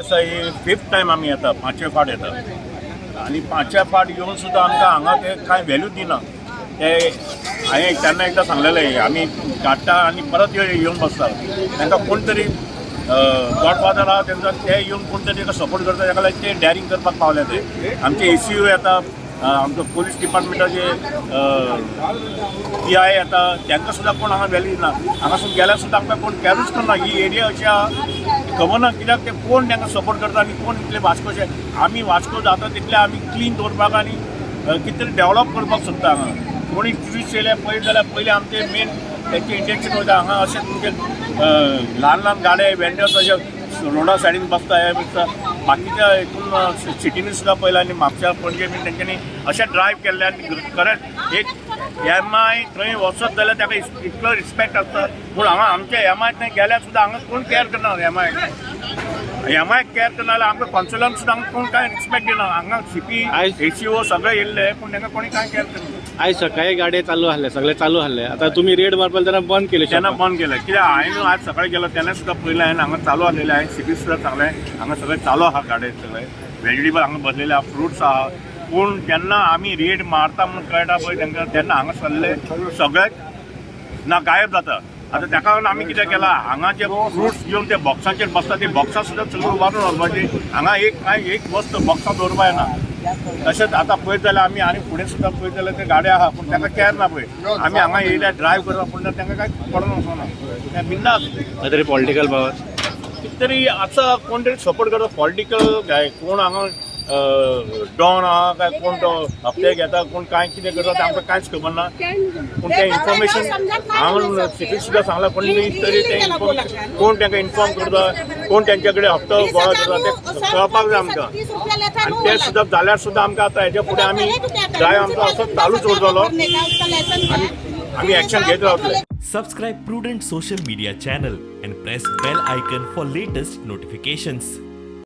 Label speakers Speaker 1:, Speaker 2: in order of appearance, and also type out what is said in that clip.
Speaker 1: आसा, ही fifth time आमी येता, पांचवे फावट येता आनी पांचव्या फावट येवन सुद्दां आमकां हांगा ते कांय व्हॅल्यू दिना. ते हांवें तेन्ना एकदां सांगलेलें, आमी काडटा आनी परत येवन बसता. तांकां कोण तरी गॉडफादर आहा तेंचो, ते येवन कोण तरी ताका सपोर्ट करता, ताका लागून ते डॅरींग करपाक पावले. ते आमचे एसीयू येता, आमचो पोलीस डिपार्टमेंटाचे पीआय येता, तांकां सुद्दां कोण हांगा व्हॅल्यू दिना. हांगासून गेल्यार सुद्दां आमकां कोण कॅरूच करना. ही एरिया अशी आहा, खबर ना कित्याक ते कोण तांकां सपोर्ट करता आनी कोण इतले वास्कोचे. आमी वास्को जाता तितले आमी क्लीन दवरपाक आनी कितें तरी डेव्हलप करपाक सोदता. हांगा कोणी ट्युरिस्ट येयले पळयत जाल्यार पयलीं आमचे मेन तेंचे इंटेन्शन वयता. हांगा अशें तुमचे ल्हान ल्हान गाडे वेंडर्स अशे रोडा सायडीन बसता, हे बसता. बाकीच्या हितून सिटीनी सुद्दां पळयलां आनी म्हापशा, पणजे बीन तेंच्यांनी अशें ड्रायव्ह केल्ले आनी खरेंच एक एमआय थंय वचत जाल्यार ताका इतलो रिस्पेक्ट आसता, पूण हांगा आमच्या एमआय थंय गेल्यार सुद्दां हांगा कोण कॅर करना. एमआय एमआय कॅर करना जाल्यार आमकां कॉन्सुलान सुद्दां हांगा कोण कांय रिस्पेक्ट दिना. हांगा सीपी, एसीओ सगळे येयल्ले, पूण तांकां कोणी कांय कॅर करना.
Speaker 2: आयज सकाळी गाडये चालू आहले, सगळे चालू आहले. आता तुम्ही रेड मारपाक तेन्ना बंद केले.
Speaker 1: तेन्ना बंद केलें कित्याक हांवें आज सकाळी गेलो तेन्ना सुद्दां पळयलें हांवें, हांगा चालू आसलेलें. हांवें सीपी सुद्दां सांगलें, हांगा सगळें चालू आहा, गाडये सगळे व्हेजिटेबल हांगा बसलेले आहा, फ्रुट्स आहा. पूण जेन्ना आमी रेड मारता म्हणून कळटा पळय तांकां, तेन्ना हांगा सरले सगळे ना गायब जाता. आतां ताका लागून आमी कितें केलां, हांगा जे फ्रुट्स घेवन ते बॉक्सांचेर बसता, ते बॉक्सां सुद्दां सगळीं उबारून व्हरपाची. हांगा एक कांय एक वस्त बॉक्सां दवरपा येना. तशेंच आतां पळयत जाल्यार आमी आनी फुडें सुद्दां पळयत जाल्यार ते गाडे आहा, पूण तांकां कॅर ना. पळय, आमी हांगा येयल्या ड्रायव्ह करता, पूण तांकां कांय पडून वचना, ते बिंदास.
Speaker 2: तरी पॉलिटिकल पावर.
Speaker 1: कितें तरी आसा, कोण तरी सपोर्ट करता. पॉलिटिकल काय कोण हांगा डॉन आहा काय कोण तो हप्ते घेता, कोण काय कितें करता तें आमकां कांयच खबर ना. पूण तें इन्फॉर्मेशन हांव सिटीक सुद्दां सांगलां, पूण तरी तें इन्फॉर्मेशन कोण तांकां इन्फॉर्म करता, कोण तांचे कडेन हप्तो गोळा करता तें कळपाक जाय आमकां. आनी तें सुद्दां जाल्यार सुद्दां आमकां आतां हेच्या फुडें आमी ड्रायव्ह आमचो असोच चालूच उरतलो आनी आमी एक्शन घेत रावतले.
Speaker 3: Subscribe Prudent Social Media channel and press bell icon for latest notifications.